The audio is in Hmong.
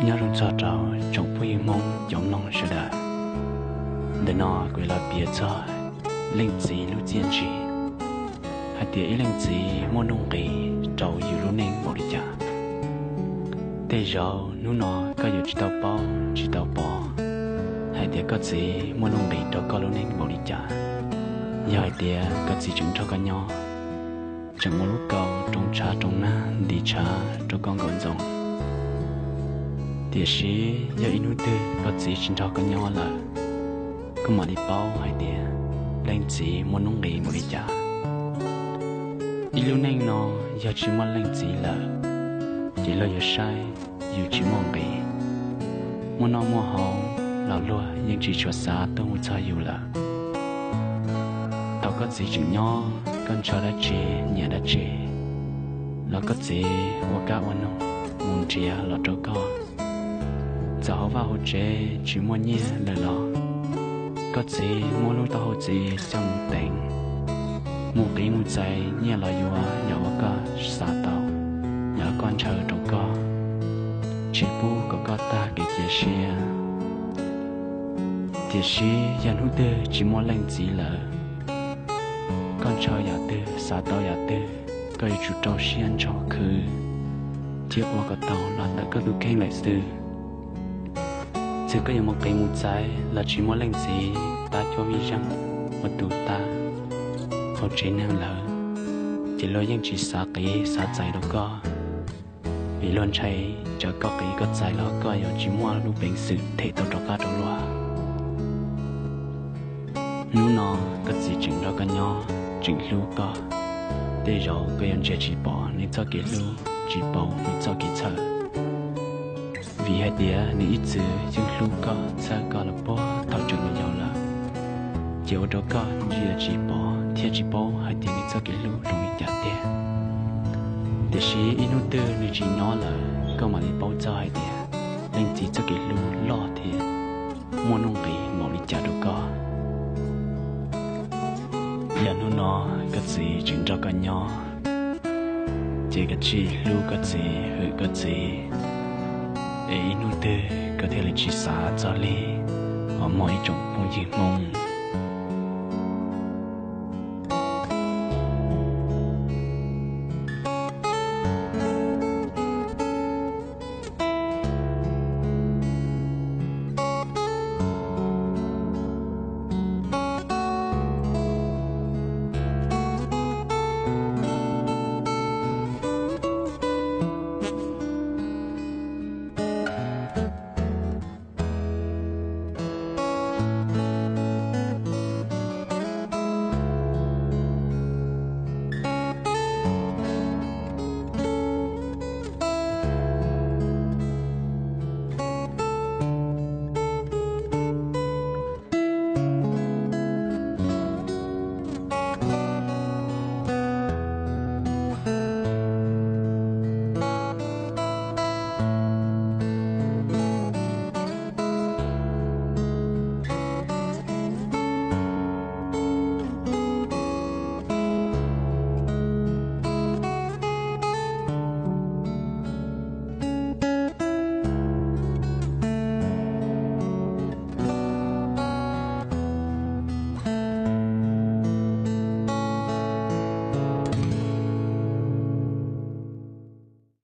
Nyob zoo txog rau tsoom phooj ywg Hmoob cov mloog sawv daws. Ntawm no kuv yuav los piav txog leej txiv lub txiaj ntsig, hais tias ib leej txiv muaj nuj nqis rau yus lub neej npaum li cas. Tej zaum hnub no koj yuav tsis tau paub tsis tau pom hais tias koj txiv muaj nuj nqis rau koj lub neej npaum li cas. Yog hais tias koj txiv tseem nrog koj nyob, tseem muaj lub kaus roos tshav roos nag nti tshav rau koj nkaus ntxoov, tiam sis yog ib hnub twg koj txiv tsis nrog koj nyob lawm, koj mam li paub hais tias leej txiv muaj nuj nqis npaum li cas. Ib lub neej no yog tsis muaj leej txiv lawm, ces luag yuav saib yus tsis muaj nqis. Muaj noj muaj haus los luag yeej tsis tshua xav tuaj mus txog yus lawm. Thaum koj txiv tseem nyob, koj ntshaw dab tsi nyiam dab tsi los koj txiv ua kab ua noog mus nrhiav los rau koj. Txawm hauv vaj hauv tsev tsis muaj nyiaj lawm los koj txiv muab lub taub hau txiv coj mus teev, mus qiv mus txais nyiaj los yuav yam uas koj xav tau, yam uas koj ntshaw rau koj, tsis pub kom koj tag kev cia siab. Tiam sis yog hnub twg tsis muaj leej txiv lawm, koj ntshaw yam twg xav tau yam twg, koj yuav tsum rau siab ntso khwv thiab ua kom tau los ntawm koj tus kheej lawm xwb. Txawm koj yuav mus qiv mus txais los tsis muaj leej txiv tab cuab vij zeej ua tus tab hauv tsev neeg lawm, ces luag yeej tsis xav qiv xav txais rau koj, vim luag ntshai tsam koj qiv koj txais los koj yuav tsis muaj lub peev xwm them tau rov qab rau luag. Hnub no koj txiv tseem nrog koj nyob, tseem hlub koj, tej zaum koj yuav ntsia tsis pom nws txoj kev hlub, tsis paub nws txoj kev txhawj. Vim hais tias nws ib txwm yeej hlub koj txhawj koj los puag thaum tseem yau yau lawm, ces ua rau koj ntsia tsis pom thiab tsis paub hais tias nws txoj kev hlub zoo li cas tiag. Tiam sis ib hnub twg nws tsis nyob lawm, koj mam li paub txog hais tias leej txiv txoj kev hlub loj thiab muaj nuj nqis npaum li cas rau koj. Yog hnub no koj txiv tseem nrog koj nyob, ces koj tsij hlub koj txiv, hwm koj txiv, es ib hnub twg koj thiaj li tsis xav txog li os mog ib tsoom phooj ywg Hmoob.